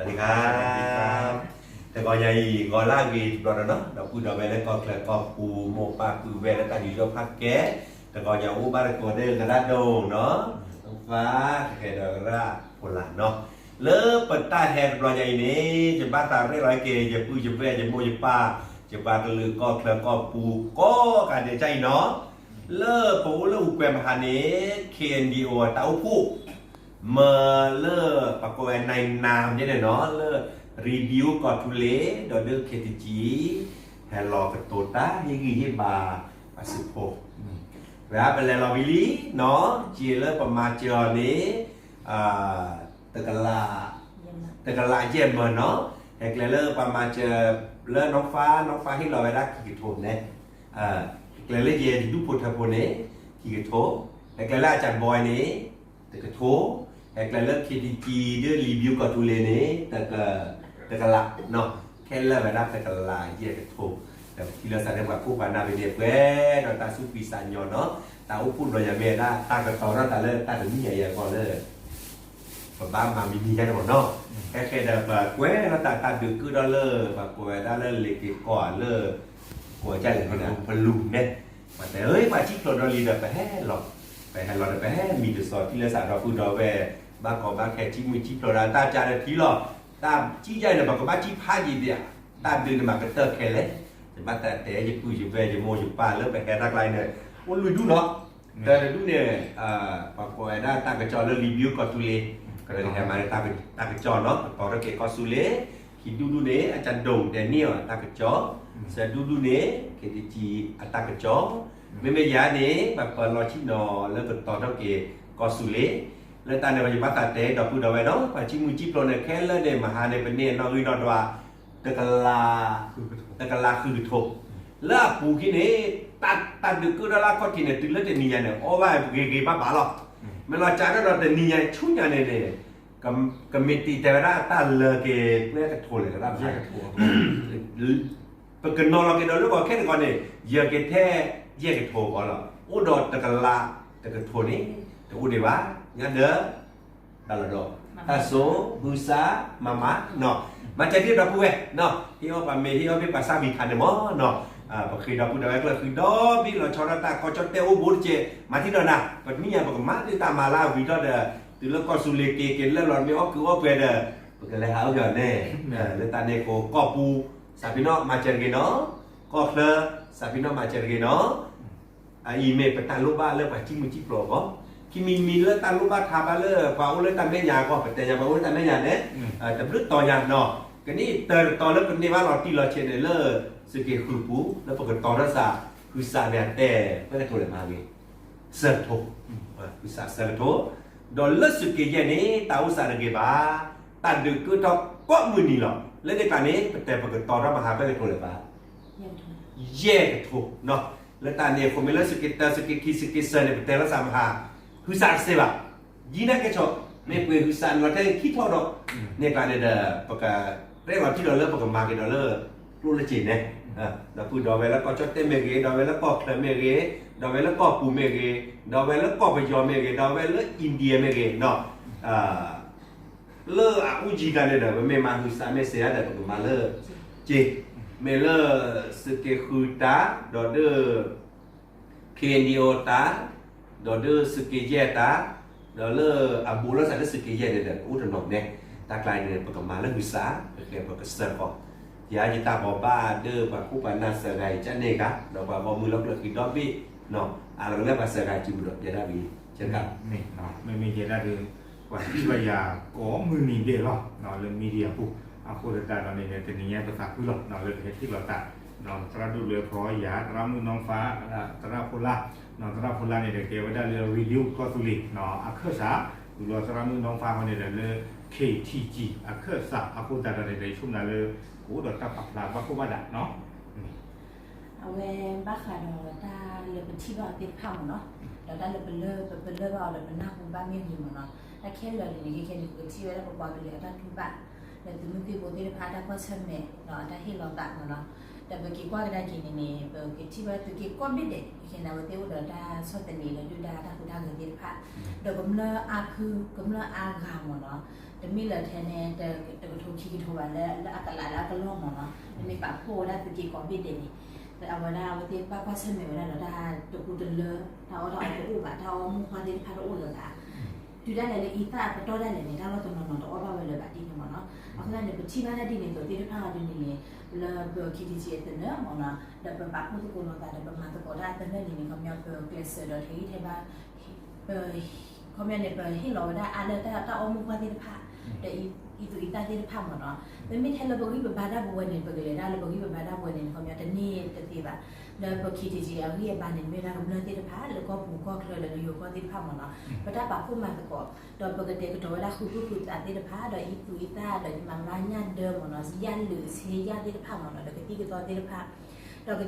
สวัสดีครับ တဂီၤညါအံၤ ဂီၤလၢအဂ့ၤတဘျီဒီးနီၤ ဒီပုၢ်ဒီဝဲၢ်လၢကီၢ်ချၢကီၢ်ပူၤ မိၢ်ပၢ်ပုၢ်ဝဲၢ်လၢတၢ်ယူးယီၣ်ဖးကဲ တဂီၤညါအိၣ်ဘၣ်တကိးဒီးသရၣ်ဒိၣ်နီၤ သရၣ်ဃဲၤဒီးသရၣ်ဖိလၢ်နီၤ လၢပတၢ်ဟဲတဘျီညါအံၤန့ၣ် ယဘၣ်သးရဲၣ်လီၤက့ၤ ယပုၢ်ယဝဲၢ် ယမိၢ်ယပၢ် ယပှၤကလုာ်ကီၢ်ချၢကီၢ်ပူၤ ကိးဂၤဒဲးကအံၤနီၤ လၢပအိၣ်လၢအူကွဲမဟါန့ၣ် KNDO တၢ်အိၣ်ဖှိၣ် မၢလၢပကိးဝဲ နံနံန့ၣ်နီၤ လၢ ရံဘံအိၣ်ကီၢ်ထူလ့ၤ ဒီးဒုး ခ့တကံ ဟဲလီၤကတိၤတၢ်ဟ့ၣ်ဂံၢ်ဟ့ၣ်ဘါ ပှၤစုဖိ ဝဲပလဲၤလီၤဝံၤလံနီၤ က့ၤလၢပမၤစၢၤအီၤန့ၣ် တကလး တကလးယဲၢ်မၢနီၤ ဟဲကျဲလၢပှၤမၤစၢၤ လၢနီၢ်ဖါ နီၢ်ဖါဟ့ၣ်လီၤဝဲဒၣ်ခံကထိန့ၣ် ဟဲကျဲလၢယဲယဒူၣ်ဖိထၢဖိန့ၣ် ခံကထိ ဟဲကျဲလၢအကၠးဘီန့ၣ် တကထိ ဟဲကျဲလၢ ခ့တကံ ဒီး လံဘံကီၢ်ထူလ့ၤန့ၣ် တကလးနီၤ ခဲလၢာ်ဝဲဒၣ်တကလးယဲၢ်ကထိ ဒီးပထံၣ်လိာ်သးလၢပှၤခိၣ်ပှၤနၢ်ဖဲန့ၣ် ပှဲၤဒီးတၢ်သူၣ်ဖှံသးညီနီၤ တၢ်အိၣ်ဖှိၣ်တဘျီညါမ့ၢ်ဝဲဒၣ်တၢ်ကတီၤထီၣ်သးလၢတၢ်တနံၣ်ညါအံၤအဂီၢ်လၢ ပဘၣ်မၤမံၤမံၤယါန့ၣ်မၢ်နီၤ ဟဲဃဲဒီးပကွဲးထီၣ်တၢ်တၢ်ဒုးကုၣ်ထီၣ်လၢ ပှၤကိးဝဲဒၣ်လၢလ့ၤက့ၤကီၢ်လၢ ကိးကလဲၣ်န့ၣ် ပလူၤန့ၣ် ပှၤတဲ ပှၤစံၣ်ဖျိးဒီးလံဒီးပဟဲလီၤ ပဟဲလီၤဒီးပဟဲမံၤတစီၤထံၣ်လိာ်သးဒီပုၢ်ဒီဝဲၢ် ဘၣ်ကီဘၣ်ခဲစံၣ်မုၢ်စံၣ်ဖျိးဒီးတၢ်ကါဒီးထံလီၤ တၢ်စံၣ်ယါအံၤန့ၣ် ပကဘၣ်စံၣ်ဖးယံၤဒံးဧါ တၢ်ဒုးန့ၣ်မၤကတၢၢ်ခဲလၢာ် ယဘၣ်သးတဲယပုၢ်ယဝဲၢ်ယမိၢ်ယပၢ်လၢပဟဲတၢ်ကျါအံၤန့ၣ် အိၣ်လွံၢ်ဒူၣ်နီၤ တၢ်တဒူၣ်န့ၣ် ပှၤကိးဝဲဒၣ်တၢ်ကစီၣ်လၢ လံဘံကီၢ်ထူလ့ၤ ကဟဲမၤတၢ်ကစီၣ်နီၤ ကတီၤထီၣ်က့ၤကီၢ်သူလ့ၤ ခံဒူၣ်ဒူၣ်န့ၣ် အကၠးဒိၣ်ဒဲနံၣ်အီၤတၢ်ကစီၣ် သၢဒူၣ်ဒူၣ်န့ၣ် ခ့တကံအတၢ်ကစီၣ် မ့မ့ၢ်ယၤန့ၣ် ပပၢၤလီၤဆံၣ်နီၤလၢကတီၤထီၣ်က့ၤကီၢ်သူလ့ၤ လၢတၢ်န့ၣ်ယဘၣ်သးတဲဒီပုၢ်ဒီဝဲၢ်နီၤ ပှၤစံၣ်မုၢ်စံၣ်ဖျိးန့ၣ် ခဲလၢာ်န့ၣ် မဟါန့ၣ် ပန့ၢ်နီၣ်ဂံၢ်နီၣ်ဒွး တကလး တကလးဃုကထိ လၢအပူၤခံန့ၣ် တၢ်ဒုးကုၣ်ထီၣ်လၢအခီၣ်ထံးန့ၣ် တုၤလၢတနံၤညါန့ၣ် အီၣ်ဘၣ်ဂ့ၤဂ့ၤဘၣ်ဘၣ်လီၤ မ့ၢ်လီၤကးထီၣ်ဒီးတနံၤညါဆူညါန့ၣ်န့ၣ် ကမံးတံာ်တဲဝဲဒၣ်တၢ်လၢက့ၤပှဲၤကထိလဲၣ် ပကနီၤလီၤက့ၤဒီးလၢပှၤခဲတခီန့ၣ် ယက့ၤထဲယဲၢ်ကထိဃီလီၤ အိၣ်ဒီးတကလးတကထိန့ၣ် တအိၣ်ဒံးဘၣ် ညါဒီး တၢ်လီၤဒီး တၢ်စိ ဟုစး မၤမၤနီၤ မၤစၢၤဒ်ဒီပုၢ်ဝဲၢ်နီၤ ဟ့ၣ်အီၣ်ပှၤမ့ၤ ဟ့ၣ်အီၣ်ဘ့ၣ်ပှၤဆၣ်မံၤခါန့ၣ်မၢ်နီၤ ပဃ့ဒီပုၢ်ဒီဝဲၢ်ကျၢၢ်ဃံဒီဘ့ၣ်လီၤဆီဒၣ်တၢ်ကီကၠီၣ်တဲၣ်အိၣ်ဘူးတက့ၢ် မၤထံၣ်ဒီးနၤ ပနံၣ်ညါပကမၤဒ်တၢ်မၤလၢအဝံၤထီၣ်ဒီး တုၤလၢကီၢ်သူလ့ၤက့ၤက့ၤလၢလီၤမ့ၢ်အီၣ်ကုးအီၣ်ပှဲၤဒီး ပကလဲၤဟးအိၣ်က့ၤအီၤန့ၣ် လၢတၢ်န့ၣ်အဃိ ကီၢ်ပူၤ စးဖံးနီၣ်မၤစၢၤတဂ့ၤနီၤ ကီၢ်ချၢ စးဖံးနီၣ်မၤစၢၤတဂ့ၤနီၤ အအံၤမ့ၢ်ပတၢ်လိၣ်ဘၣ်လၢပှၤစံၣ်မုၢ်စံၣ်ဖျိးအဂီၢ် ခံမံၤမံၤလၢတၢ်လိၣ်ဘၣ်ထးဘၣ်လၢပှၤအိၣ်လၢတၢ်မဲာ်ညါအဂီၢ် ပတဲညါပှၤအိၣ်လၢတၢ်မဲာ်ညါန့ၣ် တဘျုးတီၤညါနီၤ ကနံၣ်တၢတတီၤလၢပန့ၢ်ဘၣ်လီၤတံၢ်လီၤဆဲးန့ၣ်လၢ သုးက့ဃုပူၤ လၢပကတီၤထီၣ်စး ဟုစးန့ၣ်အတဲ ပှဲၤကထိလဲၣ်မၤဂ့ၤ စၢကထိ ဟုစးစၢကထိ ဒီးလၢသုးက့ယဲၢ်န့ၣ် တၢ်အိၣ်စးတဂ့ၤဘၣ် တၢ်ဒုးကုၣ်ထီၣ်ကိးမုၢ်နံၤလီၤ လၢန့ၣ်ကျါန့ၣ် ပတဲပကတီၤထီၣ်မဟါပှဲၤကထိလဲၣ်ဘၣ် ယဲၢ်ကထိ လၢတၢ်န့ၣ်အဃိမ့ၢ်လၢသုးက့တၢ သုးက့ခံ သုးက့သၢန့ၣ် ပတဲလီၤစးမဟါ ဟုစးတစဲးဘၣ် ယံၤနာ်ကဲဆိး မ့ၢ်ပှ့ၤဟုစးန့ၣ်လီၤထဲခံထီၣ်ဒီး န့ၣ်ကျါန့ၣ်ဒီး ပကရဲၣ်လီၤထံၣ်ဒီးလၢပကမၤက့ၤဒီးလၢ ကျိၣ်လၢစ့ၤန့ၣ် ဒီပုၢ်ဒီဝဲၢ်လၢကီၢ်ကၠီၣ်တဲၣ်မ့ၢ်ဂ့ၤ ဒီဝဲၢ်လၢကီၢ်ချၢမ့ၢ်ဂ့ၤ ဒီဝဲၢ်လၢကီၢ်ပူၤမ့ၢ်ဂ့ၤ ဒီဝဲၢ်လၢကီၢ်ပယီၤမ့ၢ်ဂ့ၤ ဒီဝဲၢ်လၢ India မ့ၢ်ဂ့ၤ လၢအအူကၠံတၢ်န့ၣ်ဒီး ပမ့ၢ်မၤဟုစးမ့ၢ်စဲးဒီး ပကမၤလၢ က့ မ့ၢ်လၢ သုးက့ဃုတၢ် ဒီးဒုး KNDO တၢ် ဒီးဒုးသုးက့ယဲၢ်တၢ် ဒီးလၢအဘူးလိာ်သးလၢသုးက့ယဲၢ်န့ၣ်ဒီး အိၣ်တနီၤန့ၣ် တၢ်ကျါန့ၣ် ပကမၤလၢဟုစး ပကစၢဃီ ယၤယတၢ်ဘိးဘၣ်ဒုးပှၤခိၣ်ပှၤနၢ်စၢဂၤအံၤကန့ၣ်ဂၤ ဒီးပှၤဂီၢ်မုၢ်လီၢ်ကျၢၢ်ဃံဒီဘ့ၣ် အလီၤကလၢပှၤစၢဂၤစုပူၤဒီး ယဲဒၣ်ဝံၤ ကဲက မ့မ့ၢ်ယဲဒၣ်ဒုး ပှၤထံၣ်ဘၣ်ယၤကိးမုၢ်နံၤဒဲးလီၤ လၢ media ပူၤ အဃိသတးဒီးန့ၣ် တနံၤညါပသးခုလီၤ လၢပဟဲထံၣ်လိာ်သး သရၣ်ဒိၣ်လွဲဖီယၤ သရၣ်မုၣ်နီၢ်ဖါ သရၣ်ဖိလါ သရၣ်ဖိလါန့ၣ်ဒီး ကဲဝဲဒၣ်လၢ Radio ကီၢ်သူလ့ၤ အခၢၣ်စး ဝံၤလီၤသရၣ်မုၣ်နီၢ်ဖါဃီန့ၣ်ဒီးလၢ KTG အခၢၣ်စး အဃိသတးဒီးန့ၣ်ဒီး ယဆိကမိၣ်လၢ ကအိၣ်ဒီးတၢ်ပာ်ဖျါဘၣ်ခိၣ်ဘၣ်ဒးနီၤ အဝဲဘၣ်ဃးဒီးတၢ်လၢပထံၣ်ဘၣ်အီၤသ့ၣ်တဖၣ်မ့ၢ်နီၤ, ဒီးတၢ်လၢပလၢ ပပလၢၢ်ဘၣ်အီၤဒီးပနၢ်ဟူဘၣ်မ့ၢ်ဂ့ၤမ့ၢ်နီၤ, တၢ်ခဲလၢာ်န့ၣ်န့ၣ် ခဲခဲန့ၣ် ပကထံၣ်ဝဲဒၣ်ပပှၤကလုာ်အတၢ်တူၢ်ဘၣ်, ဒီးသုးမုၢ်သံၣ်ဘိသ့ၣ်တဖၣ်အတၢ်ကွၢ်ဆၢၣ်မဲာ် ဒီးအတၢ်ဟ့ၣ်လီၤသးမ့ၢ်နီၤ, ဒီးပက့ၤကွၢ်ကဒါက့ၤန့ၣ်န့ၣ် ပကထံၣ်ဝဲသုးက့ကိးဘ့ၣ်ဒဲး ခဲခဲန့ၣ် အဝဲသ့ၣ်အိၣ်ဒီးတၢ်ဆီၣ်သနံးလၢဒုၣ်ဒါတၢ်ဟူးတၢ်ဂဲၤသ့ၣ်တဖၣ်, ဒီးကမျၢၢ်အါဖု ကမျၢၢ်အါဂၤမ့ၢ်နီၤ တမ့ၢ်လၢထဲန့ၣ် တကထိခံကထိဘၣ် လၢအကလးလၢအကလီၢ်မ့ၢ်နီၤ, မ့ၢ်ပာ်ဖှိၣ်ဝဲဒၣ်သုးက့ကိးဘ့ၣ်ဒဲးန့ၣ်, အဝဲဒၣ်အဝဲသ့ၣ်ဘၣ်ကွၢ်ဆၢၣ်မဲာ်ဝဲဒၣ်ဒီးတၢ်တကူတလၢ တၢ်အီၣ်တၢ်အီတအိၣ်ဘၣ်, တၢ်အီၣ်မူခွါသ့ၣ်တဖၣ်တအိၣ်လၢၤဘၣ်. တုၤဒၣ်လဲာ်လၢအံသၣ်အပတီၢ်ဒၣ်လဲာ်န့ၣ် တၢ်လီၢ်တနီၤနီၤတအိၣ်ဘၣ်ဝဲလၢၤဘၣ်ဒ်န့ၣ်မ့ၢ်နီၤ. အဃိသတးန့ၣ် ပထံၣ်ဘၣ်တၢ်ဒ်န့ၣ်အသိးသ့ၣ်တဖၣ်အီၤဒ်န့ၣ်န့ၣ် လၢပ ခ့တံကံ အသနၢၣ်မ့ၢ်နီၤ, ဒီးပပာ်ဖှိၣ်သကိးလိာ်သးဒီးပမၤသကိးတၢ်အသနၢၣ်န့ၣ်န့ၣ် ခီပညီပကျဲးစၢးဒီးထဲဂံၢ်ထဲဘါ ခီပညီန့ၣ် ပဟ့ၣ်လီၤဝဲဒၣ်အါလၢတၢ်အီၣ်မူခွါသ့ၣ်တဖၣ် ဒီးအံသူအံသၣ်သ့ၣ်တဖၣ်မ့ၢ်နီၤ. ပမ့ၢ်ထဲလၢပဂံၢ်ပဘါတၢ်ပဝဲန့ၣ် ပကလဲၤဒၣ်လၢပဂံၢ်ပဘါတၢ်ပဝဲန့ၣ် ခီပညီတန့ၢ်တသ့ဘၣ်. လၢပ ခ့တံကံ အဂံၢ်အဘါန့ၣ် မ့ၢ်ဝဲဒၣ်ကမျၢၢ်သ့ၣ်တဖၣ် လၢကီၢ်ပူၤကီၢ်ချၢလၢယိၤကီၢ်သ့ၣ်တဖၣ်မ့ၢ်နီၤ, ပတၢ်ပာ်ဖှိၣ်မၤသကိး ဒီးပကတဲာ်ကတီၤဝဲဒၣ်ဃုာ်ဘုၣ်ဃုာ်သးသ့ၣ်တဖၣ် ဒီးအံသူအံသၣ်ဒီးယမၤမါညၣ်ဒၢမ့ၢ်နီၤ, ယၣ်လုာ်ဆ့ယၣ်သ့ၣ်တဖၣ်မ့ၢ်နီၤ, ဒီးကသံၣ်ကသီသ့ၣ်တဖၣ်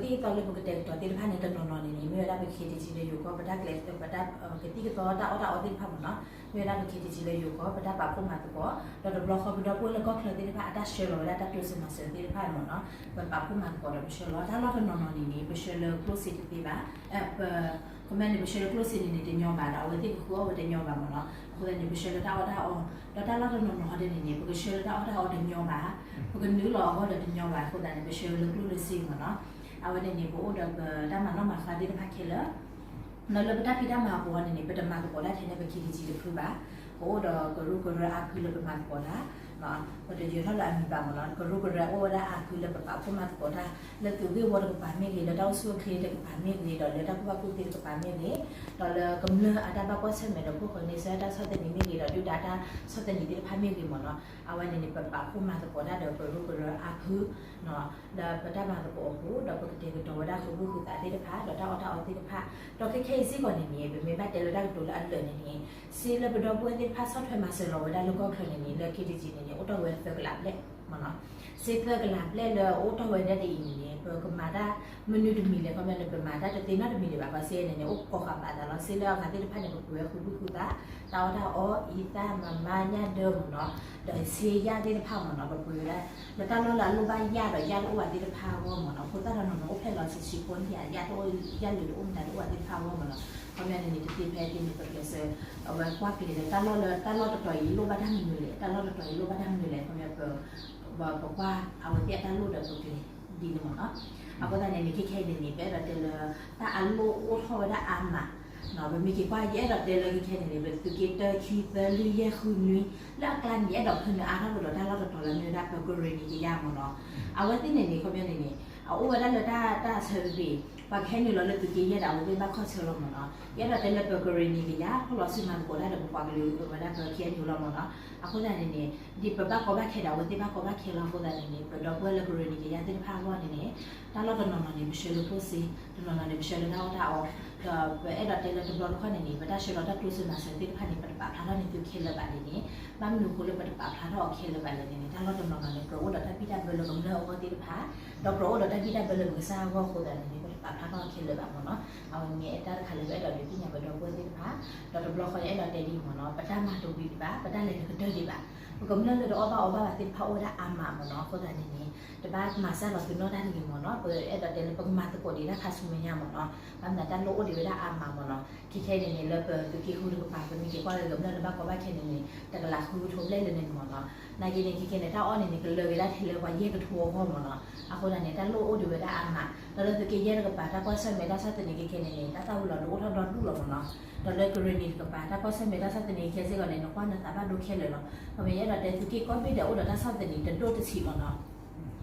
ဒီးကသံၣ်ကသီလၢပကတဲာ်ကတီၤသ့ၣ်တဖၣ်န့ၣ် တနီၤနီၤန့ၣ်န့ၣ် မ့ၢ်ဝဲဒၣ်ပ ခ့တံကံ လၢယိၤကီၢ် ပတၢ်ကျဲး ပတၢ် ကသံၣ်ကသီတၢ်အီၣ်တၢ်အီသ့ၣ်တဖၣ်မ့ၢ်နီၤ, မ့ၢ်ဝဲဒၣ်ပ ခ့တံကံ လၢယိၤကီၢ် ပတၢ်ပာ်ဖှိၣ်မၤသကိး, ဒီးတဘျီဃီပဒီပုၢ်ဝဲၢ်လၢကီၢ်ချၢသ့ၣ်တဖၣ် အတၢ်ဆှၢလီၤဝဲဒၣ်တၢ်တိစၢၤမၤစၢၤသ့ၣ်တဖၣ်မ့ၢ်နီၤ, ပပာ်ဖှိၣ်မၤသကိးဒီးပဆှၢလီၤ. တၢ်လီၢ်တနီၤနီၤန့ၣ်န့ၣ် ပဆှၢလၢကျိၣ်စ့တသ့ဘၣ်, ပ ခီပညီန့ၣ် ပဆှၢလၢကျိၣ်စ့န့ၣ်န့ၣ် တညီဘၣ်ဒီး အဝဲသ့ၣ်ကဃုအီၣ်ဝဲတညီဘၣ်မ့ၢ်နီၤ. အဃိသတးန့ၣ် ပဆှၢလၢတၢ်အီၣ်တၢ်အီ, ဒီးတၢ်လီၢ်တနီၤနီၤဟီဒ်န့ၣ်န့ၣ် ပကဆှၢလၢတၢ်အီၣ်တၢ်အီတညီဘၣ်, ပကနုာ်လီၤအဂီၢ်ဒီးတညီဘၣ်. အဃိသတးန့ၣ် ပဆှၢလၢကျိၣ်လၢစ့မ့ၢ်နီၤ. အဝဲန့ၣ်န့ၣ် ပအိၣ်ဒီးပတၢ်မၤနီၣ်မၤဃါသ့ၣ်တဖၣ်ခဲလၢာ် ဒီးလၢပတၢ်ဖံးတၢ်မၤအပူၤန့ၣ်န့ၣ် ပတမၤသကိးတၢ်ထဲန့ၣ် ပ ခ့တံကံ တဖုဘၣ်. ပအိၣ်ဒီးကရူၢ်ကရၢအါဖုလၢပမၤသကိးတၢ်, ပတယၢၤထီၣ်လၢအမံၤဘၣ်မ့ၢ်နီၤ, ကရူၢ်ကရၢအိၣ်ဝဲဒၣ်အါဖုလၢပပာ်ဖှိၣ်မၤသကိးတၢ် လၢသုးဂ့ၢ်ဝီတကပၤမ့ၢ်ဂ့ၤ, လၢတၢ်အိၣ်ဆူၣ်အိၣ်ချ့တကပၤမ့ၢ်ဂ့ၤ, ဒီးလၢတၢ်ကူၣ်ဘၣ်ကူၣ်သ့တကပၤမ့ၢ်ဂ့ၤ, ဒီးလၢကမျၢၢ်အတၢ်ဘၣ်ကွၢ်ဆၢၣ်မဲာ်ဒီးဖှိၣ်ဃဲန့ဆၢၣ်တၢ်ဆီၣ်သနံးမ့ၢ်ဂ့ၤ, ဒီးဒုၣ်ဒါတၢ်ဆီၣ်သနံးသ့ၣ်တဖၣ်မ့ၢ်ဂ့ၤမ့ၢ်နီၤ, အဝဲန့ၣ်န့ၣ် ပပာ်ဖှိၣ်မၤသကိးတၢ်ဒီးကရူၢ်ကရၢအါဖု ဒီးပတၢ်မၤသကိးအပူၤ ဒီးပကတဲာ်ကတီၤဝဲဒၣ်ဃုာ်ဘုၣ်ဃုာ်သးသ့ၣ်တဖၣ် ဒီးတၢ်အီၣ်တၢ်အီသ့ၣ်တဖၣ်, ဒီးခဲခဲအံၤစ့ၢ်ကီးန့ၣ်န့ၣ် ပမ့ၢ်ဘၣ်တဲလၢတၢ်ကတိၤလၢအလၢာ်န့ၣ်န့ၣ် စ့လၢပဒီပုၢ်ဝဲၢ်သ့ၣ်တဖၣ်ဆီၣ်ထွဲမၤစၢၤလီၤဝဲဒၣ်လၢကီၢ်ချၢန့ၣ်န့ၣ် လၢ ခ့တံကံ န့ၣ်န့ၣ် အိၣ်တ့ၢ်ဝဲသၢကလးဘျဲၣ်မ့ၢ်နီၤ, စ့သၢကလးဘျဲၣ်လၢအိၣ်တ့ၢ်ဝဲဒၣ်ဒ်အံၤန့ၣ်န့ၣ် ပကမၤတၢ်မနုၤတမံၤလဲၣ်, ခီပညီန့ၣ် ပမၤတၢ်တသ့နီတမံၤဒံးဘၣ်, ခီစ့န့ၣ်န့ၣ် အိၣ်ကိးဃာ်ပာ်သးလီၤ. စ့လၢအဂၤသ့ၣ်တဖၣ်န့ၣ် ပပှ့ၤဝဲဃုာ်ဘုၣ်ဃုာ်သး, တၢ်အီၣ်တၢ်အီ, အံသၣ်မၤမါညၣ်ဒၢမ့ၢ်နီၤ, ဒီးဆ့ယၣ်သ့ၣ်တဖၣ်မ့ၢ်နီၤ, ပပှ့ၤဝဲဒၣ် လၢတၢ်လီၢ်လၢအလိၣ်ဘၣ်ယၣ်ဒီးယၣ်တအိၣ်ဘၣ်သ့ၣ်တဖၣ်အဂီၢ်မ့ၢ်နီၤ, ဖိသၣ်တနီၤနီၤအိၣ်ဖျဲၣ်လီၤဆံးဆံးဖိန့ၣ် ယၣ်တအိၣ်, ယၣ်လုာ်တအိၣ်မတၤတအိၣ်ဘၣ်သ့ၣ်တဖၣ်အဂီၢ်မ့ၢ်နီၤ, ခီပညီန့ၣ်န့ၣ် တသ့ဖဲသ့န့ၣ် ပကျဲးစၢး အဝဲကွၢ်ကျဲၤလၢတၢ်လီၢ်လၢ တၢ်လီၢ်တတီၤအံၤလိၣ်ဘၣ်တၢ်မနုၤလဲၣ်, တၢ်လီၢ်တတီၤအံၤလိၣ်ဘၣ်တၢ်မနုၤလဲၣ်, ခီပညီ ပကွၢ်အဝဲသ့ၣ်အတၢ်လိၣ်ဒီးပကျဲၤဒ်န့ၣ်မ့ၢ်နီၤ. အဃိသတးန့ၣ်န့ၣ် ခဲခဲအံၤန့ၣ်န့ၣ် ပအဲၣ်ဒိးတဲလၢ တၢ်အလိၣ်အိၣ်ထီၣ်ဝဲဒၣ်အါမး, ပမ့ၢ်က့ၤကွၢ် ယအဲၣ်ဒိးတဲလၢခဲခဲန့ၣ်န့ၣ် ပသုးက့တၢ ခံ သၢ လွံၢ် ယဲၢ် ဃု နွံ လၢအကျါန့ၣ် ယအဲၣ်ဒိးဖၢနုာ်အါထီၣ်ကဒီးတၢ်လီၢ်တတီၤလၢမ့ၢ်ဝဲဒၣ်ပကရ့ၣ်နံၤကယၤမ့ၢ်နီၤ. အဝဲသ့ၣ်န့ၣ်န့ၣ် ခီပညီန့ၣ်န့ၣ် အအိၣ်ဝဲဒၣ်လၢတၢ် တၢ်ဆၢဂ့ၤ, ပှၤကဟဲနုာ်လီၤလၢသုးက့ယဲၢ်ဒီး အဝဲသ့ၣ်ဘၣ်ခီၣ်ဆၢလီၤမ့ၢ်နီၤ. ယအဲၣ်ဒိးတဲလၢပကရ့ၣ်နံၤကယၤ ဖီၣ်လီၤစုမၤသကိးတၢ်ဒီးပပှၤကလုာ်ဝဲဒၣ်ပ ခ့ၣ်အဲၣ်ယူၣ် လီၤမ့ၢ်နီၤ. အဃိသတးန့ၣ်န့ၣ် ဒ်ပဘၣ်ကီဘၣ်ခဲဒီး အဝဲသ့ၣ်ဘၣ်ကီဘၣ်ခဲလီၤအဃိသတးန့ၣ်န့ၣ် ပဒီပုၢ်ဝဲၢ်လၢကရ့ၣ်နံၤကယၤသ့ၣ်တဖၣ်အဂီၢ်န့ၣ်န့ၣ် တၢ်လီၢ်တနီၤနီၤန့ၣ် ပဆှၢလၢကျိၣ်စ့, တနီၤနီၤန့ၣ် ပဆှၢလၢတၢ်အီၣ်တၢ်အီ, ဒီးပအဲၣ်ဒိးတဲလၢတဘျီတခီၣ်န့ၣ်န့ၣ် ပတၢ်ဆှၢလီၤတၢ်တိစၢၤမၤစၢၤသ့ၣ်တဖၣ်န့ၣ် ပတပာ်ဖျါထီၣ်န့ၢ်သုခဲလၢာ်ဘၣ်န့ၣ်န့ၣ်, ဘၣ်မနုၤအဃိလၢပတပာ်ဖျါထီၣ်အီၤခဲလၢာ်ဘၣ်လဲၣ်န့ၣ်န့ၣ် တၢ်လီၢ်တနီၤနီၤန့ၣ် ကြၢးအိၣ်ဒီးတၢ်ဘံၣ်တၢ်ဘၢလၢကမျၢၢ်အဂီၢ်သ့ၣ်တဖၣ်, ဒီးကြၢးအိၣ်ဒီးတၢ်ဘံၣ်တၢ်ဘၢလၢပကစၢ်အဂီၢ်အဃိသတးန့ၣ်န့ၣ် ပတပာ်ဖျါထီၣ်အီၤခဲလၢာ်ဘၣ်မ့ၢ်နီၤ. အဝဲမ့ၢ်တၢ်တခါလၢပအဲၣ်ဒိးဒုးသ့ၣ်ညါပဒီပုၢ်ဝဲၢ်သ့ၣ်တဖၣ်, ဒီးတဘျီဃီယအဲၣ်ဒိးတဲဒ်အံၤမ့ၢ်နီၤ, ပတၢ်မၤတဝံၤဒံးဘၣ်, ပတၢ်လဲၤတကတၢၢ်ဒံးဘၣ်, ပကမျၢၢ်လၢတအီၣ်ဘၣ်အီဘၣ်ဘၣ်သ့ၣ်တဖၣ်အိၣ်ဝဲဒၣ်အါမးမ့ၢ်နီၤ. အဃိသတးန့ၣ်န့ၣ် တဘၣ်မၤစၢ်လီၤသုးနီၢ်တၢ်တဂ့ၤမ့ၢ်နီၤ, ပအဲၣ်ဒိးတဲလၢပကမၤသကိးဒံးတၢ်ခါဆူမဲာ်ညါမ့ၢ်နီၤ, ဘၣ်မနုၤတၢ်လိၣ်အိၣ်ဒံးဝဲဒၣ်အါမးမ့ၢ်နီၤ. ခဲခဲအံၤန့ၣ်န့ၣ် လၢပသုးက့ဃုတကပၤ ပမ့ၢ်က့ၤကွၢ်လၢကမျၢၢ်လၢဘၣ်ကီဘၣ်ခဲန့ၣ်န့ၣ် တကလးဃုကထိဘျဲၣ်လၢန့ၣ်မ့ၢ်နီၤ. နာ်က့န့ၣ် ခဲခဲန့ၣ် တၢ်အီၣ်န့ၣ်န့ၣ် ကလၢာ်က့ၤဒၣ်ထဲလၢပှၤယဲၢ်ကထိအဂီၢ်မ့ၢ်နီၤ. အဃိသတးန့ၣ် တၢ်လိၣ်အိၣ်ဒံးဝဲဒၣ်အါမး, ဒီးလၢသုးက့ယဲၢ်တကပၤ တၢ်ကွၢ်ဆၢၣ်မဲာ်တၢ်ဆီၣ်သနံးခဲခဲန့ၣ်န့ၣ် တၢ်သၣ်ဝံၤလီၤဒိအိၣ်ထီၣ်ဒီဒူၣ်လီၤမ့ၢ်နီၤ. ဒီးလၢကရ့ၣ်နံၤတကပၤ တၢ်ကွၢ်ဆၢၣ်မဲာ်တၢ်ဆီၣ်သနံးခဲစ့ၢ်ကီးန့ၣ် နကွၢ်နသးဘၣ်ဒိခဲလၢာ်လီၤ. ပမ့ၢ်ယအဲၣ်ဒိးတဲသုးက့ကိးဘ့ၣ်ဒဲးအိၣ်ဒီးတၢ်ဆီၣ်သနံးတဒိၣ်တဆံးမ့ၢ်နီၤ,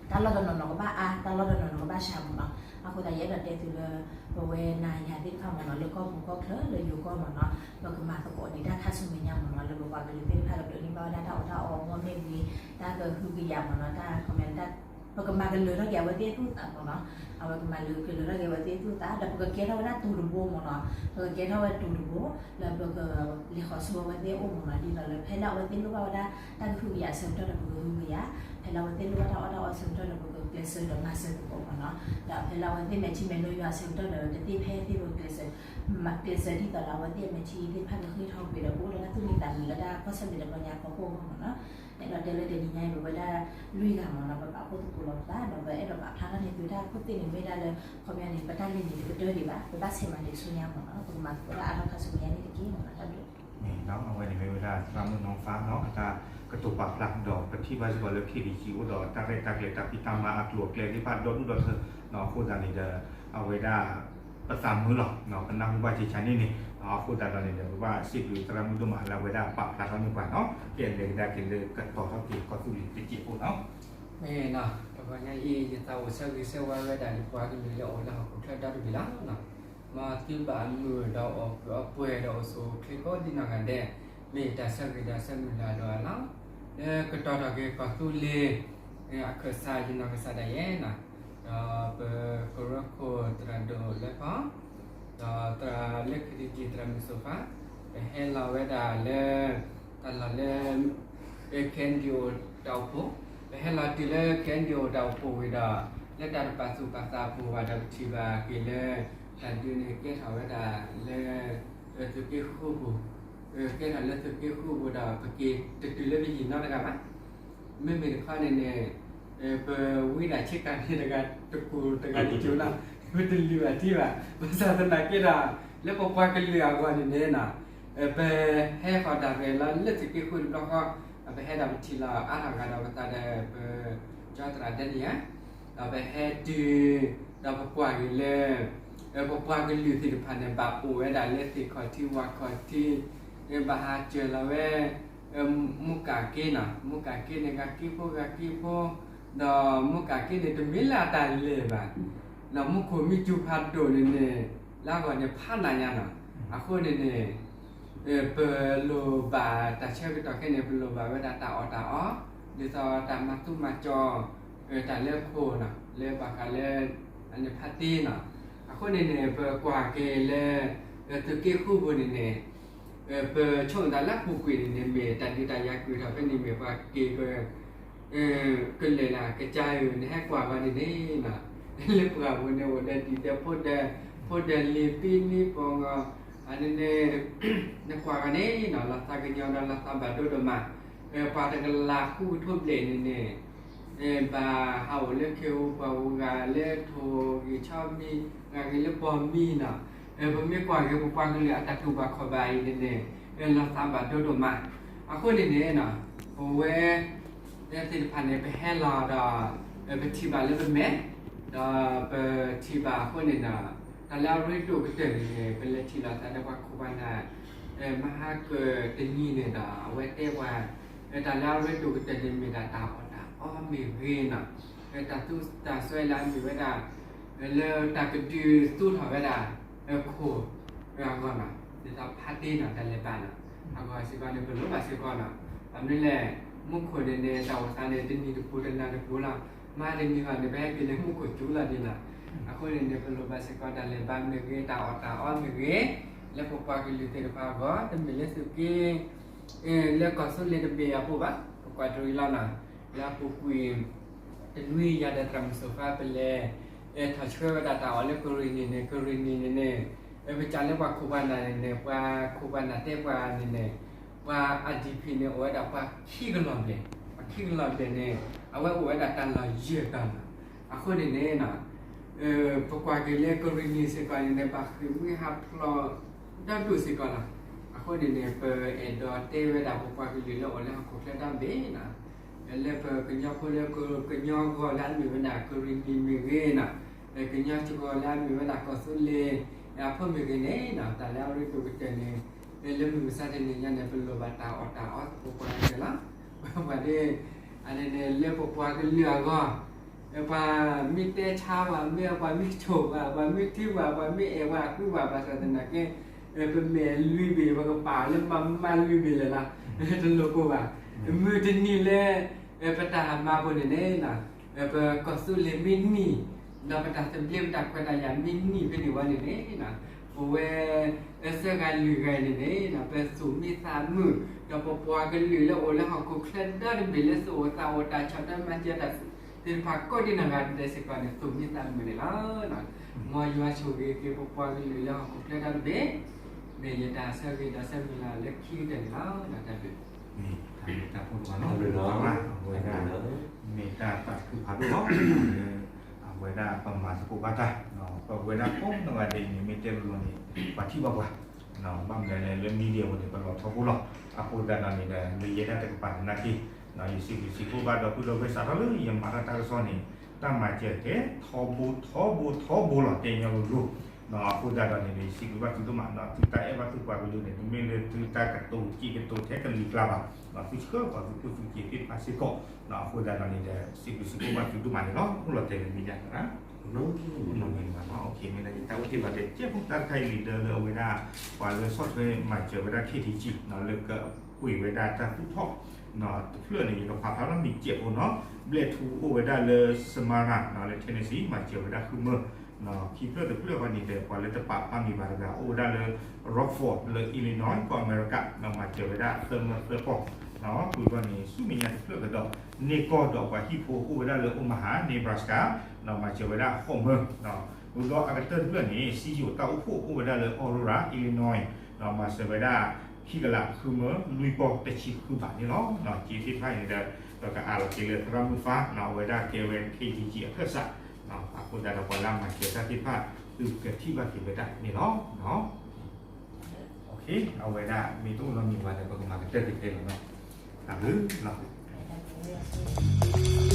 တၢ်လီၢ်တနီၤနီၤကဘၣ်အါ, တၢ်လီၢ်တနီၤနီၤကဘၣ်စှၤမ့ၢ်နီၤ. အဃိသတး ယအဲၣ်ဒိးတဲသုလၢ ပဝဲနၤယၤသ့ၣ်တဖၣ်မ့ၢ်နီၤ လၢကီၢ်ပူၤကီၢ်ချၢလၢယိၤကီၢ်မ့ၢ်နီၤ, ပကမၤသကိးဒံးတၢ်ခါဆူမဲာ်ညါမ့ၢ်နီၤ လၢပပှၤကလုာ်သ့ၣ်တဖၣ်ကဒိးန့ၢ်ဘၣ်ဝဲဒၣ်တၢ်အီၣ်တၢ်အီအဂီၢ်မ့ၢ်ဂ့ၤ, တၢ်ကဟုကယာ်မ့ၢ်နီၤ, တၢ် ပကမၤကလၢၤထီၣ်က့ၤအဝဲသ့ၣ်အသူၣ်အသးမ့ၢ်နီၤ, အဝဲကမၤကလၢၤထီၣ်က့ၤအဝဲသ့ၣ်အသူၣ်အသး ဒီးပကကဲထီၣ်ဝဲဒၣ်တူၤတဘိမ့ၢ်နီၤ, ပကကဲထီၣ်ဝဲတူၤတဘိ လၢပကလဲၤဃီၤဆူအဝဲသ့ၣ်အအိၣ်မ့ၢ်နီၤ, ဒ်သိးလၢဖဲလၢအဝဲသ့ၣ်လိၣ်ဘၣ်ဝဲဒၣ်တၢ်ကဟုကယာ်အဆၢကတီၢ်ဒီးပကဟုကယာ်, ဖဲလၢအဝဲသ့ၣ်လိၣ်ဘၣ်တၢ်အီၣ်တၢ်အီအဆၢကတီၢ်ဒီးပကကျဲးစၢးဒီးမၤစၢၤသကိးမ့ၢ်နီၤ, ဒီးဖဲလၢအဝဲသ့ၣ်မဲာ်ထံမဲာ်နိယွၤအဆၢကတီၢ်ဒီး တသ့ဖဲသ့ၣ်ပကျဲးစၢး ကျဲးစၢးဒ်သိးဒီးအဝဲသ့ၣ်အမဲာ်ထံသ့ၣ်တဖၣ်ကဃ့ၢ်ထီၣ်ကွံာ်ဒီး ပအိၣ်ဒီးတၢ်သူၣ်မံသးမုာ်လၢတၢ်ကီၢ်ဆၢၣ်လၢတဘျီညါအဖီခိၣ်အဂီၢ်မ့ၢ်နီၤ. အဲၣ်ဒိးတဲလၢတနံၤညါအံၤ ပဝဲဒၣ်လွံၢ်ဂၤမ့ၢ်နီၤ ပပာ်ဖှိၣ်သကိးလိာ်ပသး ဒီးပအဲၣ်ဒိးပာ်ဖျါထီၣ်န့ၢ်သုတၢ်ခိၣ်သ့ၣ်န့ၣ်မ့ၢ်ဒၣ်လၢ ခီပညီန့ၣ် ပတၢ်လဲၤန့ၣ်တကတၢၢ်ဒံးဘၣ်, ပဘၣ်ဆဲးမၤဒံးဆူညါမ့ၢ်နီၤ, ပကမၤသကိးတၢ်အါထီၣ်ခါဆူမဲာ်ညါန့ၣ်တက့ၢ်မ့ၢ်နီၤ. တၢ်ဘျုး အဝဲန့ၣ်မ့ၢ်ဝဲဒၣ်သရၣ်မုၣ်နီၢ်ဖါနီၤ အတၢ် ကတိၤပာ်ဖျါ ဒီးပထံၣ်ဘၣ်စ့ၢ်ကီးလၢ ခ့ၣ်ဒံၣ်ကံ အိၣ်ဒီးတၢ်ရဲၣ်တၢ်ကျဲၤ တၢ်ဖံးတၢ်မၤအကျိၤအကျဲသ့ၣ်တဖၣ်ဒီဒူၣ်ဒီထၢ အဃိသတးန့ၣ်ဒီး အဝဲဒၣ် ပသးမုာ်လီၤ ပနၢ်ဟူဘၣ် က့ၤဆါန့ၣ်န့ၣ် အဃိသတးဒီးန့ၣ်ဒီး ပဘၣ်စံးဘျုးသရၣ်မုၣ်ဒိၣ်မးလၢအဝဲဒၣ်ပာ်ဖျါထီၣ်န့ၢ်ပှၤနီၤ ကဲလဲၤကဒါက့ၤလၢကတီၤထီၣ်က့ၤကီၢ်သူလ့ၤတစဲးဖိနီၤ မ့ၢ်နီၤ တဂီၤညါအံၤ ယသးအိၣ်ဆၢဂ့ၤဆၢဝါဝဲဒၣ်လၢပှၤကလုာ်လၢအိၣ်လၢဟီၣ်ခိၣ်ချၢဒီတဘ့ၣ်လီၤ. မ်သုဘၣ်မုာ်ဒီးအိၣ်ကုၢ်အိၣ်ပှဲၤဒီးအိၣ်ဆူၣ်အိၣ်ချ့ကိးဒံနီၢ်ဂၤဒဲး မ့ၢ်တၢ်ဆၢဂ့ၤဒီးဆၢမုၢ်လၢ်ဒီးအလီၢ် လၢကတီၤထီၣ်က့ၤကီၢ်သူလ့ၤ အခၢၣ်စးယနီၢ်ကစၢ်ဒၣ်ယဲနီၤ ဒီးပကရၢခိၣ်သရၣ်ဒိၣ်လၢဖီ ဒီးသရၣ်လၢခ့ၣ်ဒံၣ်ကံ သရၣ်မုၣ်စိၤဖါ ပဟဲလီၤဝဲဒၣ်လၢ တၢ်လီၢ်လၢ KNDO တၢ်အိၣ်ဖှိၣ် ပဟဲလီၤတုၤလၢ KNDO တၢ်အိၣ်ဖှိၣ်ဝံၤဒီး လၢတၢ်တပာ်သူၣ်ပာ်သးအပူၤဘၣ်ဒီး ပထံၣ်ဘၣ်က့ၤလၢ တၢ်ဒုးန့ၣ်ကဲထီၣ်ဝဲဒၣ်လၢ သုးက့ဃုပူၤ ကဲထီၣ်လၢသုးက့ဃုပူၤဒီး ပက့ၤတတုၤလၢပယံၤနီတဂၤဘၣ် မ့မ့ၢ်တခီန့ၣ်န့ၣ် ပဝံဒၣ်ဆ့ကၤန့ၣ်တဂၤတကူၣ်တဂၤတကၠိၤလီၤ ပတလုၢ်ဘၣ်ထံဘၣ် ဘၣ်ဆၣ်သနာ်က့ဒီး လၢပပှၤကလုာ်အဂီၢ်န့ၣ်န့ၣ် ပဟဲဃီၤဒၣ်ရဲၣ်လီၤလၢသုးက့ဃုတဘျီဃီ ပဟဲဒၣ်ပထံၣ်လီၤအါထီၣ်ဂၤဒီးပသးဒီးပကၠီသရၣ်ဒဲနံယၤ ဒီးပဟဲတုၤ ဒီးပကွၢ်က့ၤလၢ ပပှၤကလုာ်သ့ၣ်တဖၣ်န့ၣ် ဘၣ်အိၣ်ဝဲဒၣ်လၢသ့ၣ်ခီၣ်ထံးဝၣ်ခီၣ်ထံး ဘၣ်ဟးစၢၤလီၤဝဲ မူကၣ်က့နီၤ မူကၣ်က့န့ၣ် ဂၤက့ဖိဂၤက့ဖိ ဒီးမူကၣ်က့န့ၣ် တမ့ၢ်လၢအတၢ်လဲၤဘၣ် ဒီးမူခိၣ်မ့ၢ်စူၤဖးဒိၣ်န့ၣ်န့ၣ် လၢအဂီၢ်န့ၣ်ဖးနးညါနီၤ အဃိန့ၣ်န့ၣ် ပလိၣ်ဘၣ်တၢ်ဆၢကတီၢ်ခဲန့ၣ် ပလိၣ်ဘၣ်ဝဲဒၣ်တၢ်အီၣ်တၢ်အီ ဒ်သိးတၢ်မၤသူမၤကၠီ တၢ်လၢခိၣ်နီၤ လၢဘၣ်ဃးလၢ အန့ၣ်ဖးတ့နီၤ အဃိန့ၣ်န့ၣ် ပကွၢ်က့ၤလၢ သုးက့ဃုပူၤန့ၣ်န့ၣ် ပဆိကမိၣ်တၢ်လၢအပူၤကွံာ်န့ၣ်န့ၣ် မ့ၢ်တၢ်ဒုးတၢ်ယၤကွံာ်ထီၣ်ဖဲန့ၣ်မ့ၢ်ပှၤက့ၤက ကလဲၤလၢကစၢ်ဧၢ နဟဲကွၢ်ဂီၤန့ၣ်န့ၣ်နီၤ လၢပှၢ်ပူၤန့ၣ် အိၣ်ဒီးဒံၣ်ဒီးဖိဒီး ဖိဒီးလံၤပံနံပီၢ်ဂီၤ အန့ၣ်န့ၣ် နကွၢ်ဂီၤန့ၣ်နီၤ လီၤသးကညီၤဒီးလီၤသးဘၣ်ဒိဒိၣ်မး ပှၤတကလးဃုကထိဘျဲၣ်န့ၣ်န့ၣ် ဘၣ်ဟးအိၣ်လၢခ့ဧိၤပှၢ်ဧိၤ ဂၤလၢထိၣ်ဂံၢ်ဆီမံၤ ဂၤဂ့ၤလၢဘီမံနီၤ ပမ့ၢ်ကွၢ်က့ၤပပှၤကလုာ်အတၢ်တူၢ်ဘၣ်ခီၣ်ဘၣ်အံၤန့ၣ်န့ၣ် လီၤသးဘၣ်ဒိဒိၣ်မး အဃိန့ၣ်န့ၣ် ပဝဲ သ့ၣ်တဖၣ်န့ၣ် ပဟဲလီၤဒီး ပထံၣ်ဘၣ်လၢပမဲာ် ဒီးပထံၣ်ဘၣ်အဃိန့ၣ်ဒီး တၢ်လၢအရ့ဒိၣ်ကတၢၢ်န့ၣ်န့ၣ် ပလဲၤထံၣ်လိာ်သးဒီးပှၤခိၣ်ပှၤနၢ် မဟါကၢၣ်တနံၤန့ၣ်ဒီး အဝဲတဲပှၤ တၢ်လၢအရ့ဒိၣ်ကတၢၢ်န့ၣ် မ့ၢ်ဒၣ်တၢ်အီၣ်တၢ်အီမ့ၢ်ဂ့ၤနီၤ တၢ်သူတၢ်စွဲလၢအမ့ၢ်ဝဲဒၣ် လၢတၢ်ကဒုးသူထီၣ်ဝဲဒၣ် ခိၣ်အဂီၢ်နီၤ ဒ်သိးဖးတ့နီၤ တၢ်လဲၤဘၣ်နီၤ အဂီၢ်စ့ၢ်ကီးန့ၣ် ပလိၣ်ဘၣ်စ့ၢ်ကီးနီၤ ဘၣ်မနုၤလဲၣ် မူခိၣ်န့ၣ်န့ၣ် တၢ်အိၣ်သးန့ၣ် တနံၤတပူၤတနၤတပူၤလီၤ မဟါတနံၤဂီၢ်န့ၣ် ပဟဲက့ၤန့ၣ် မူခိၣ်စူၤလီၤဒံးနီၤ အဃိန့ၣ်န့ၣ် ပလိၣ်ဘၣ်စ့ၢ်ကီးတၢ်လဲၤဘၣ်မ့ၢ်ဂ့ၤ တၢ်အီၣ်တၢ်အီမ့ၢ်ဂ့ၤ လၢပပှၤကလုာ်သ့ၣ်တဖၣ်အဂီၢ် တမ့ၢ်လၢသုးက့ လၢကီၢ်သူလ့ၤတဘ့ၣ်အပူၤဘၣ် ပကွၢ်တရံးလီၤနီၤ လၢအပူၤကွံာ် တနွံယၤဒီးသရၣ်မုၣ်စိၤဖါ ပလဲၤ ထီၣ်ဆှၢဝဲဒၣ်တၢ်အီၣ်လၢကရ့ၣ်နံၤန့ၣ် ကရ့ၣ်နံၤန့ၣ်န့ၣ် ပစံးလၢပှၤခိၣ်ပှၤနၢ်န့ၣ်န့ၣ် ပှၤခိၣ်ပှၤနၢ်တဲပှၤန့ၣ်န့ၣ် ပှၤ IDP န့ၣ် အိၣ်ဝဲဒၣ်ပှၤခံကလီၢ်ဘျဲၣ် ပှၤခံကလီၢ်ဘျဲၣ်န့ၣ် အဝဲအိၣ်ဝဲဒၣ်တၢ်လီၢ်ယဲၢ်တီၤနီၤ အဃိန့ၣ်န့ၣ် ပကွၢ်က့ၤလၢကရ့ၣ်နံၤစ့ၢ်ကီးန့ၣ်န့ၣ် ဘၣ်ဃ့ၢ်မှံဟးဖျိး ဒီဒူၣ်စ့ၢ်ကီးလီၤ. အဃိန့ၣ်န့ၣ် ပအဲၣ်ဒိးတဲဝဲဒၣ်ပပှၤကလုာ်လၢအိၣ်လၢဟီၣ်ခိၣ်ချၢတဘ့ၣ်နီၤ, လၢပကညီဖိလၢကညီဂီၢ်လၢအမ့ၢ်ဝဲဒၣ်ကရ့ၣ်နံၤမ့ၢ်ဂ့ၤနီၤ, ကညီစ့ၢ်ကီးလၢအမ့ၢ်ဝဲဒၣ်ကီၢ်သူလ့ၤ အဖိမ့ၢ်ဂ့ၤန့ၣ်နီၤ, တၢ်လၢအရ့ဒိၣ်ကတၢၢ်န့ၣ် လၢမုၢ်မဆါတနံၤညါန့ၣ် ပလိၣ်ဘၣ်တၢ်အီၣ်တၢ်အီသကိးပှၤကတၢၢ်လီၤ. ပှၤဒ် အန့ၣ်န့ၣ် လၢပပှၤကလုာ်အဂီၢ် ပှၤမ့ၢ်တဲဆါပှၤ မ့ၢ်ပှၤမ့ၢ်ဆိၣ်ပှၤ ပှၤမ့ၢ်ထံပှၤ ပှၤမ့ၢ်အဲၣ်ပှၤဃုပှၤ ဘၣ်ဆၣ်သနာ်က့ ပမဲာ်လွံၢ်ဘ့ၣ် ပကပာ်လၢမၤမၤလွံၢ်ဘ့ၣ်လဲၣ်လီၤ. တလိၣ်ကိၢ်ဘၣ်. မုၢ်တနံၤလၢ ပတၢ်မၤပူၤန့ၣ်န့ၣ် ပကီၢ်သူလ့ၤမ့ၢ်နံၤ ဒီးပတၢ်သဘျ့ပတၢ်ခွဲးတၢ်ယာ်မ့ၢ်နံၤဖဲန့ၣ်ဝဲန့ၣ်န့ၣ် ပဝဲ သၢဂၤလွံၢ်ဂၤအံၤန့ၣ်န့ၣ် ပသူၣ်မံသးမုာ် ဒီးပပှၤကလုာ်လၢအိၣ်လၢဟီၣ်ခိၣ်ချၢဒီတဘ့ၣ်လၢသုအိၣ်သးအိၣ်တၢ်ဆီၣ်တၢ်မၤစၢၤတၢ်သ့ၣ်တဖၣ်ကိးဒံနီၢ်ဂၤဒဲးစ့ၢ်ကီးန့ၣ် သူၣ်မံသးမုာ်န့ၣ်လီၤ. မ်ယွၤဆိၣ်ဂ့ၤက့ၤပပှၤကလုာ်လၢဟီၣ်ခိၣ်ချၢဒီတဘ့ၣ် မ့ၢ်ယတၢ်ဆၢဂ့ၤဒီးဆၢမုၢ်လၢ်လၢခံကတၢၢ်န့ၣ်လီၤ. တၢ်ဘျုး မ့ၢ်တၢ်ဖိတဖၣ်လီၤ. အဝဲဒၣ် မ့ၢ်တၢ်သးခုဖးဒိၣ်လီၤ. အဝဲဒၣ်ပမၤသကိးဘၣ်တၢ် ပဝဲဒၣ်ကိးနီၢ်ဂၤဒဲးန့ၣ် မ့ၢ်တဲလိၤလိၤန့ၣ် ပှၤထံၣ်ဘၣ်ပှၤ ဘၣ်မနုၤလဲၣ် လၢ media ပူၤန့ၣ် ပလီၤထီဘိလီၤ. အဃိသတးဒီးန့ၣ်ဒီး လၢယဲဒၣ်တကပၤသနာ်က့ ယစံးဘျုးစံးဖှိၣ်ဘၣ်ဒီပုၢ်ဒီဝဲၢ်စးထီၣ်လၢယမၤတၢ်တၢ်ကစီၣ်န့ၣ် တၢ်မၤစၢၤကဲထီဘိထီဘိထီဘိလီၤ တဲညီလိၤလိၤ. အဃိသတးဒီးန့ၣ်ဒီး ယစံးဘျုးဘၣ်သုဒိၣ်မး သုတၢ်အဲၣ်ဘၣ်သုပှၤကလုာ်န့ၣ် တမ့ၢ်လၢသုတၢ်ကတိၤစ့ကတိၤထဲကလံၤကျါဘၣ်, သုဆှၢပှၤသုခိၣ်သုက့ၤသ့ၣ်တဖၣ်စ့ၢ်ကီး. အဃိသတးဒီးန့ၣ်ဒီး စံးဘျုးစံးဖှိၣ်ဘၣ်သုဒိၣ်မးန့ၣ်လီၤ. အိၣ်လီၤတဲာ်လၢ media သရၣ် မ့ၢ်တၢ်အိၣ်တ့ၢ်လီၤတဲာ် ကဲဖိတၢ်တခါအံၤလံဒီးလၢအဝဲဒၣ် ပှၤလၢဆီၣ်ထွဲမၤစၢၤဝဲဒၣ် KTG လၢကကွံာ်ဝဲဒၣ်တၢ်သူၣ်ထီၣ် တဖျၢၣ်န့ၣ် ယကဖးဖျါထီၣ်မ့ၢ်ကဲးဖိနီၤ, ဘျဲၣ်ထူအိၣ်ဝဲဒၣ်လၢ Smyrna လၢ Tennessee မၤစၢၤဝဲဒၣ်ဃုမၢ, ခံဖျၢၣ်တဖျၢၣ်ဃီန့ၣ်ဒီး ပှၤလၢတပာ်ဖျါမံၤဘၣ်တဂၤ အိၣ်ဝဲဒၣ်လၢ Rockford လၢ Illinois ကီၢ်အမဲရကၤ မၤစၢၤဝဲဒၣ်သၢမၢသၢပီၢ်, ဃုဂီၢ်န့ၣ် ဆူမဲာ်ညါတဖျၢၣ်ကဒီး န့ၢ်ကီၢ်ဒီးပှၤဟံၣ်ဖိအိၣ်ဝဲဒၣ်လၢ Omaha Nebraska မၤစၢၤဝဲဒၣ်ဃိးမၢ, ဒီးအကတၢၢ်တဖျၢၣ်န့ၣ် စံယိၣ်တၢ်အိၣ်ဖှိၣ်အိၣ်ဝဲဒၣ်လၢ Aurora Illinois မၤစၢၤဝဲဒၣ် ခံကလးဃုမၢ လွံၢ်ပီၢ်တဆံဃုဘးန့ၣ်လီၤ. က့သ့ၣ်တဖၣ်န့ၣ်ဒီး ပကအးလီၤက့ၤလၢသရၣ်မုၣ်ဖါ အဝဲဒၣ်ကဲဝဲ KTG အခၢၣ်စး, အဃိသတးဒီးပှၤလၢအမၤစၢၤတၢ်သ့ၣ်တဖၣ် သုကထံၣ်ဘၣ်က့ၤဝဲဒၣ်န့ၣ်လီၤ. အဝဲဒၣ်မ့ၢ်တအိၣ်နီတမံၤဘၣ်ဒီး ပကမၤကတၢၢ်တကဲလီၤနီၤ, တၢ်ဘျုးလီၤ.